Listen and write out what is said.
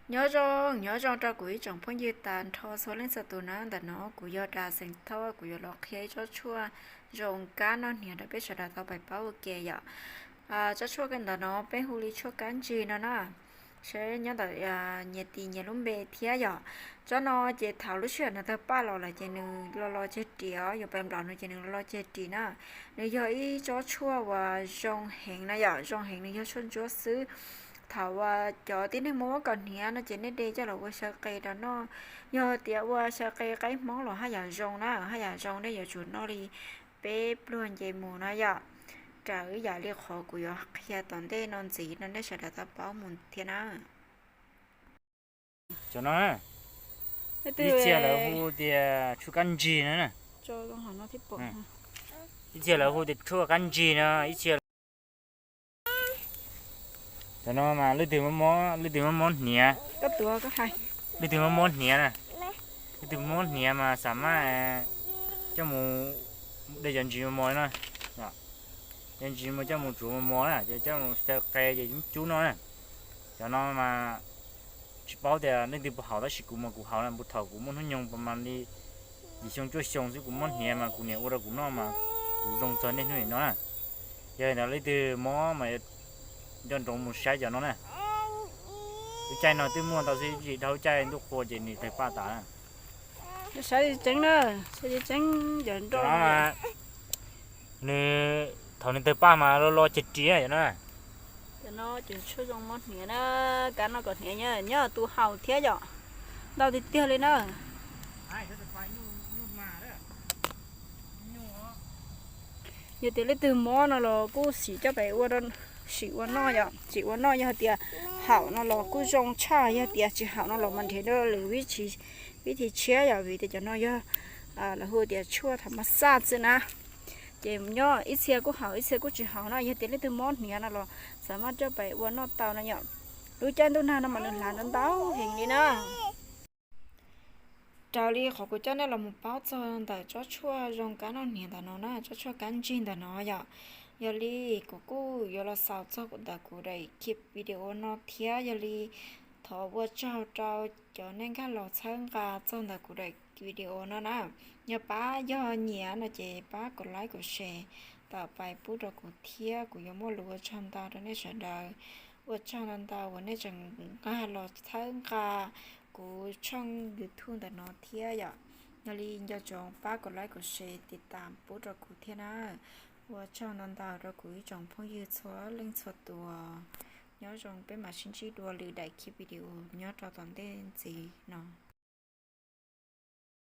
Nyob zoo, nyob zoo rau kuv ib tsoom phooj ywg tag nrho txhua leej txhua tus na. Ntawm no kuv yog Dag Xeem Thoj, kuv yuav los qhia ib tsob tshuaj zoo kab noj hniav rau peb sawv daws tau pais paub ua ke yom. Tsob tshuaj ntawm no peb hu li tshuaj kab ntsig no na. Saib nyob ntawm nyias tis nyias lub npe thiab yom. Tsob no ces thaum lub sij hawm nws tawg paj los lawm ces nws lo lo ceg ris os, yuav pais nplom nws ces nws lo lo ceg ris na. Nws yog ib tsob tshuaj uas zoo heev na yom, zoo heev, nws yog tshuaj ntsuab xwb. Thaum uas cov tib neeg muaj mob kaus hniav no ces nej de coj los ua xyaw qe rau noj. Yog tias ua xyaw qe qaib hmoob los haj yam zoo na, haj yam zoo, nej yuav tsum noj li peb pluag nce mus na yom. Raws ib yam li qhov kuv yuav qhia tom ntej no ntxiv no nej sawv daws tau paub mus thiab na. Cov no, ib txhia lawv hu tias tshuaj kab ntsig no. Ib txhia lawv hu tias tshuaj kab ntsig no, ib txhia. Cov no mas leej twg mob, leej twg mob mob hniav, leej twg mob mob hniav na, leej twg mob hniav mas xam maj coj mus de cov ntsis mos mos no, cov ntsis mos coj mus tsuav mos mos na, ces coj mus xyaw qe ces cub cub noj na. Cov no mas tsis paub tias leej twg puas haus, tab sis kuv mas kuv haus na, puag thaum kuv muaj hnub nyoog pas mas li yim xyoo cuaj xyoo xwb kuv mob hniav mas kuv niam ua rau kuv noj mas kuv zoo txog niaj hnub nim no na. Yog li ntawd leej twg mob mas nco ntsoov mus saib cov no na. Lub caij no twb muaj ntau xwb, tsis dhau lub caij ntuj qhua ces nws tawg paj tas na. Saib tseeb na, saib tseeb cov nroj no. Nws, thaum nws tawg paj mas lo lo ceg ris cov no. Cov no ces tshuaj zoo mob hniav na, kab noj kom hniav, nyob tus haus thiab yom. Ntau tiag tiag li na. Yog tias leej twg mob no los kuj sim coj pais ua, sim ua noj yom, sim ua noj. Yog hais tias haus no los kuj zoo tshaj, yog tias tsis haus no los mas nrhiav dua lwm vib thi tshiab yom, vim tias cov no yog lawv hu tias tshuaj tham mas xaj xwb na. Ces nyob ib txhia kuj haus ib txhia kuj tsis haus na. Yog tias leej twg mob hniav no los xam maj coj pais ua noj tau na yom. Lub caij ntuj nag no mas nws hlav ntau ntau heev li na. Raws li qhov kuv coj nej los mus paub txog ntawm tsob tshuaj zoo kab noj hniav ntawm no na, tsob tshuaj kab ntsig ntawm no yom. Yog li kuv kuj yuav los xaus txog ntawm kuv daim video no thiab, yog li thov ua tsaug rau cov nej nkag los txhawb nqa txog ntawm kuv daim video no na. Yog pab, yog nyiam no ces pab kom like kom share tawm pais pub rau kuv thiab, kuv yuav muaj lus ua tsaug ntau rau nej sawv daws. Ua tsaug ntau ntau uas nej tseem nkag los txhawb nqa kuv tshooj YouTube ntawm no thiab yom. Yog li nco ntsoov pab kom like kom share tiv tas pub rau kuv thiab na. Ua tsaug ntau ntau rau kuv ib tsoom phooj ywg txhua leej txhua tus. Nyob zoo, peb mam sib ntsib dua lwm daim video nyob rau tom ntej ntxiv no.